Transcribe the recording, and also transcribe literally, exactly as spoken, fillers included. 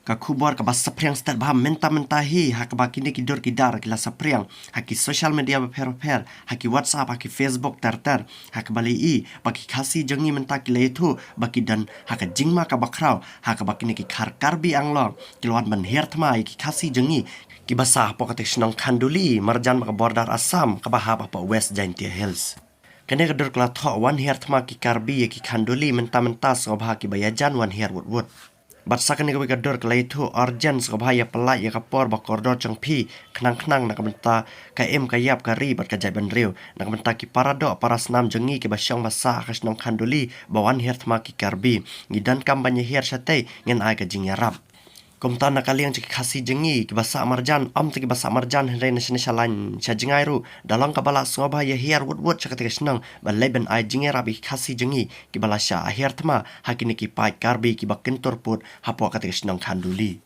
Ka khubor kaba saphriang stet bha mynta mynta hi, ha kaba kine ki dur ki dar ki la saphriang ha ki social media bapher bapher, ha ki WhatsApp, ha ki Facebook ter ter, ha kaba la ïohi ba ki Khasi jong ngi mynta ki la ïathuh ba ki don ha ka jingma kaba khraw, ha kaba kine ki khar Karbi Anglong ki la wan ban hiar thma ïa ki Khasi jong ngi kiba sah hapoh kata ka shnong Khanduli marjan bad ka border Assam kaba hap hapoh West Jaintia Hills. Kane ka dur ka la thoh wan hiar thma ki Karbi ïa ki Khanduli mynta mynta, sngewbha kiba ïajan wan hiar wut wut. Bad sa kane kawei ka dur ka la ïathuh urgent, sngewbha ïa pynlait ïa ka por ba kordor jong phi khnang khnang na ka bynta ka im ka ïap ka ri bad ka jaitbynriew, na ka bynta ki para doh para snam jong ngi kiba shong ba sah ha ka shnong Khanduli ba wan hiar thma ki Karbi. Ngi donkam ban ïa hiar shatei, ngin ai ka jingïarap. Kumta na ka liang jong ki Khasi jong ngi kiba sah marjan, ym tang kiba sah marjan hynrei na shane sha lain sha jngai ruh, da long kaba lah, sngewbha ïa hiar wut wut sha kata ka shnong ban leit ban ai jingïarap ïa ki Khasi jong ngi kiba la shah hiar thma ha kine ki paid Karbi kiba kyntur pud hapoh kata ka shnong Khanduli.